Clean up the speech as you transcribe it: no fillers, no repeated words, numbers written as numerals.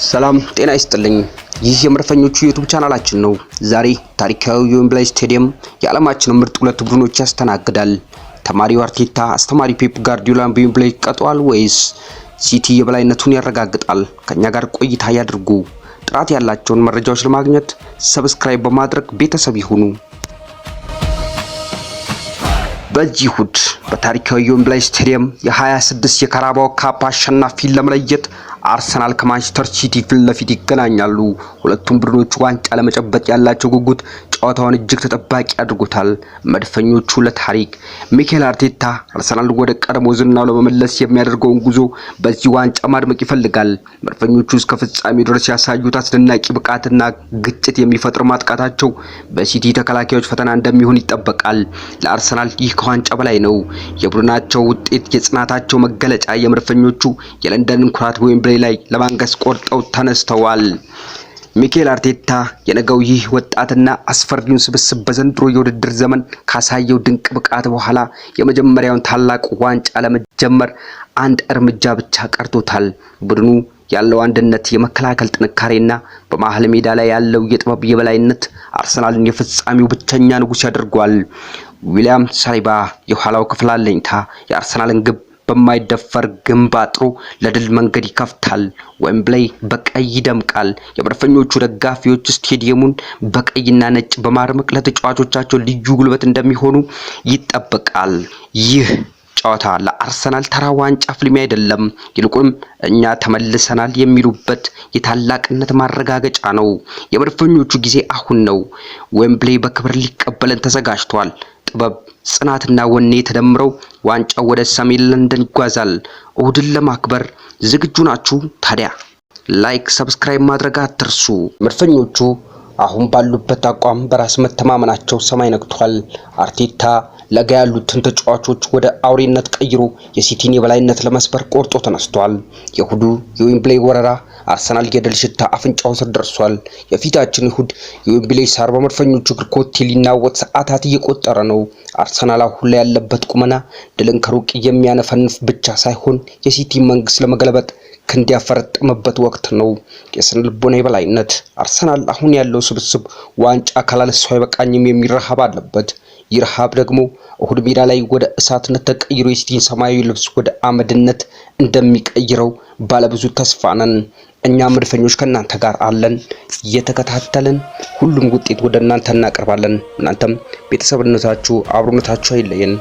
ሰላም ጤና ይስጥልኝ። ይህ የመድፈኞቹ YouTube ቻናላችን ነው። ዛሬ ታሪካዊ የዌምብላይ ስቴዲየም የዓለማችንን ምርጥ ሁለት ቡድኖች ያስተናግዳል። ተማሪው አርቴታ አስተማሪ ፔፕ ጋርዲዮላን በዌምብላይ ይቀጣዋል ወይስ ሲቲ የበላይነቱን ያረጋግጣል? ከኛ ጋር ቆይታ ያድርጉ። ጥራት ያላቸውን መረጃዎች ለማግኘት subscribe በማድረግ ቤተሰብ ይሁኑ። በዚህ እሁድ በታሪካዊ የዌምብላይ ስቴዲየም የ26 የካራባኦ ካፕ አሸናፊን ለመለየት አርሰናል ከማንቸስተር ሲቲ ፊት ለፊት ይገናኛሉ። ሁለቱም ቡድኖች ዋንጫ ለመጨበጥ ያላቸው ጉጉት ጨዋታውን እጅግ ተጠባቂ አድርጎታል። መድፈኞቹ ለታሪክ ሚኬል አርቴታ አርሰናል ወደ ቀድሞ ዝናው ለመመለስ የሚያደርገውን ጉዞ በዚህ ዋንጫ ማድመቅ ይፈልጋል። መድፈኞቹ እስከ ፍጻሜ ድረስ ያሳዩት አስደናቂ ብቃትና ግጭት የሚፈጥር ማጥቃታቸው በሲቲ ተከላካዮች ፈተና እንደሚሆን ይጠበቃል። ለአርሰናል ይህ ከዋንጫ በላይ ነው። የቡድናቸው ውጤት የጽናታቸው መገለጫ፣ የመድፈኞቹ የለንደንን ኩራት ዌምብሌይ ላይ ለማንገስ ቆርጠው ተነስተዋል። ሚኬል አርቴታ የነገው ይህ ወጣትና አስፈሪውን ስብስብ በዘንድሮ የውድድር ዘመን ካሳየው ድንቅ ብቃት በኋላ የመጀመሪያውን ታላቅ ዋንጫ ለመጀመር አንድ እርምጃ ብቻ ቀርቶታል። ቡድኑ ያለው አንድነት፣ የመከላከል ጥንካሬና በመሀል ሜዳ ላይ ያለው የጥበብ የበላይነት አርሰናልን የፍጻሜው ብቸኛ ንጉሥ ያደርገዋል። ዊሊያም ሳሊባ የኋላው ክፍል አለኝታ የአርሰናልን ግብ በማይደፈር ግንብ አጥሮ ለድል መንገድ ይከፍታል። ዌምብሌይ በቀይ ይደምቃል። የመድፈኞቹ ደጋፊዎች ስቴዲየሙን በቀይና ነጭ በማድመቅ ለተጫዋቾቻቸው ልዩ ጉልበት እንደሚሆኑ ይጠበቃል። ይህ ጨዋታ ለአርሰናል ተራ ዋንጫ ፍልሚያ አይደለም። ይልቁንም እኛ ተመልሰናል የሚሉበት የታላቅነት ማረጋገጫ ነው። የመድፈኞቹ ጊዜ አሁን ነው። ዌምብሌይ በክብር ሊቀበለን ተዘጋጅቷል። ጥበብ፣ ጽናትና ወኔ ተደምረው ዋንጫው ወደ ሰሜን ለንደን ይጓዛል። እሁድን ለማክበር ዝግጁ ናችሁ? ታዲያ like፣ subscribe ማድረግ አትርሱ። መድፈኞቹ አሁን ባሉበት አቋም በራስ መተማመናቸው ሰማይ ነክቷል። አርቴታ ለጋ ያሉትን ተጫዋቾች ወደ አውሬነት ቀይሮ የሲቲን የበላይነት ለመስበር ቆርጦ ተነስቷል። የእሁዱ የዌምብሌይ ወረራ አርሰናል የድል ሽታ አፍንጫው ስር ደርሷል። የፊታችን እሁድ የዌምብሌይ ሳር በመድፈኞቹ እግር ኮቴ ሊናወጥ ሰዓታት እየቆጠረ ነው። አርሰናል አሁን ላይ ያለበት ቁመና ድልን ከሩቅ የሚያነፈንፍ ብቻ ሳይሆን የሲቲ መንግስት ለመገለበጥ ክንድ ያፈረጠመበት ወቅት ነው። የስነ ልቦና የበላይነት አርሰናል አሁን ያለው ስብስብ ዋንጫ ካላነሳው አይበቃኝም የሚል ረሃብ አለበት። ይህ ረሃብ ደግሞ እሁድ ሜዳ ላይ ወደ እሳትነት ተቀይሮ የሲቲን ሰማያዊ ልብስ ወደ አመድነት እንደሚቀይረው ባለብዙ ተስፋ ነን። እኛ መድፈኞች ከእናንተ ጋር አለን። እየተከታተልን ሁሉም ውጤት ወደ እናንተ እናቀርባለን። እናንተም ቤተሰብነታችሁ አብሮነታችሁ አይለየን።